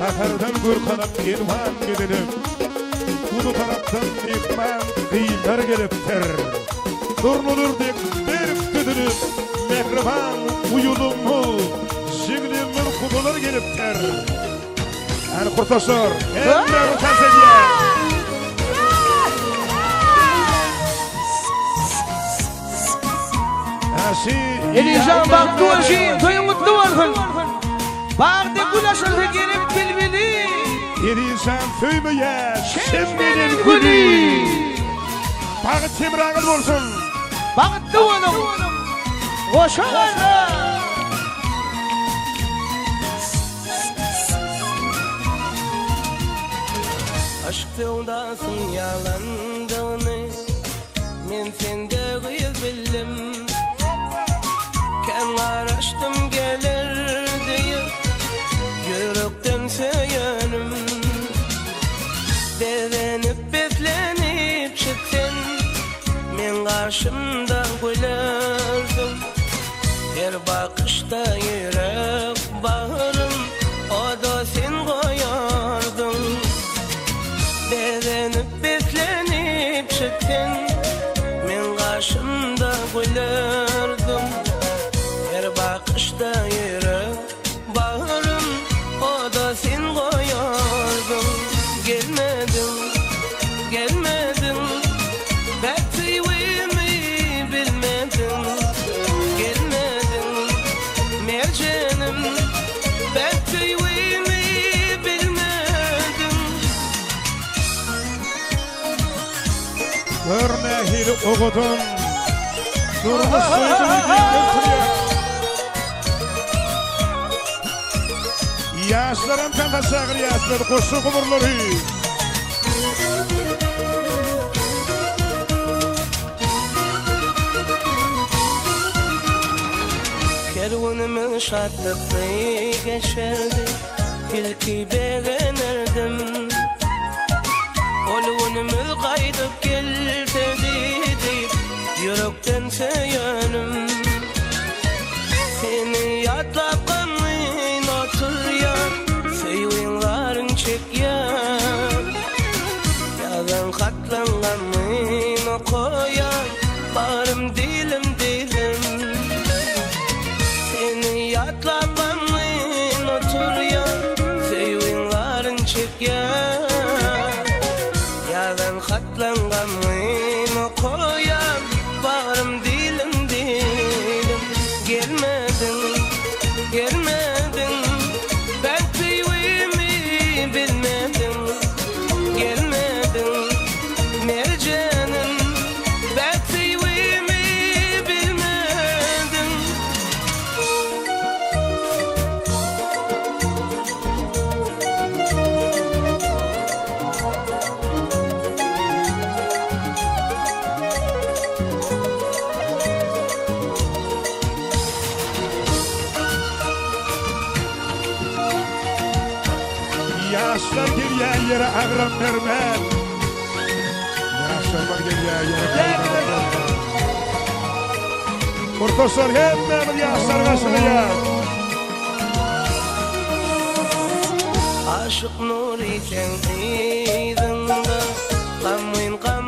Sahardan görkanak elwan gelinip, Guzy tarapdan myhman gyzlar gelipdir. Durnalar dek berk düzülip, Mähriban uýalymyz, jiglimmiz guzular gelipdir. Hany kurtaşlar, hemmämiz tans edýäs. Elijan bagtly bolsun, toýuň gutly bolsun. Bagda gül açylsa gelip bilbili. Elijan söýmeýär şem menen güli. Bagyt hemraňyz bolsun. Bagtly boluň. Goşa gala. Yşk söwdasyn ýalandygyny Men sende gyz bildim. Kän garaşdym geler diýip Ýürekden söýenim. Bezenip beslenip çyksen Men garşymda gülerdiň. Her bakyşda ýürek bagrym oda sen goýardyň. Bezenip beslenip çyksen Men gaşymda gülerdiň. Her bakyşda ýürek bagrym oda sen goýardyň. Gelmediň, gelmediň Bähbitimi bilmediň, gelmediň Merjenim Bähbitimi bilmediň. Gör nähili owadan durmuş söýgüni diýip oturýar. Ýaşlaram tansa çagyrýaslar goşa gumurlary. Her günümiz şatlykly geçerdi, Ilki begenerdim. Ol günümiz gaýdyp gelsedi diýip, Ýürekden söýenim. Seni ýatlap gamgyn oturýan, Söýgiň zaryn çekýän. Ýazan hatlaň gamgyn okaýan, Barym dilim dilim. Seni ýatlap gamgyn oturýan, Söýgiň zaryn çekýän. Ýazan hatlaň gamgyn okaýan, Bagrym dilim dilim. Gelmediň, gelmediň, Ben söýgimi bilmediň. Gelmediň, merjenim, Ben söýgimi bilmediň. Ýaşlar gelýän ýere agram bermän. Ýaşlarymyz gelýän ýere agram bermän. Murtaşlar hemmämiz ýaşlar garşylaýar. Aşyk Nury seň yzyňda gamgyn gam.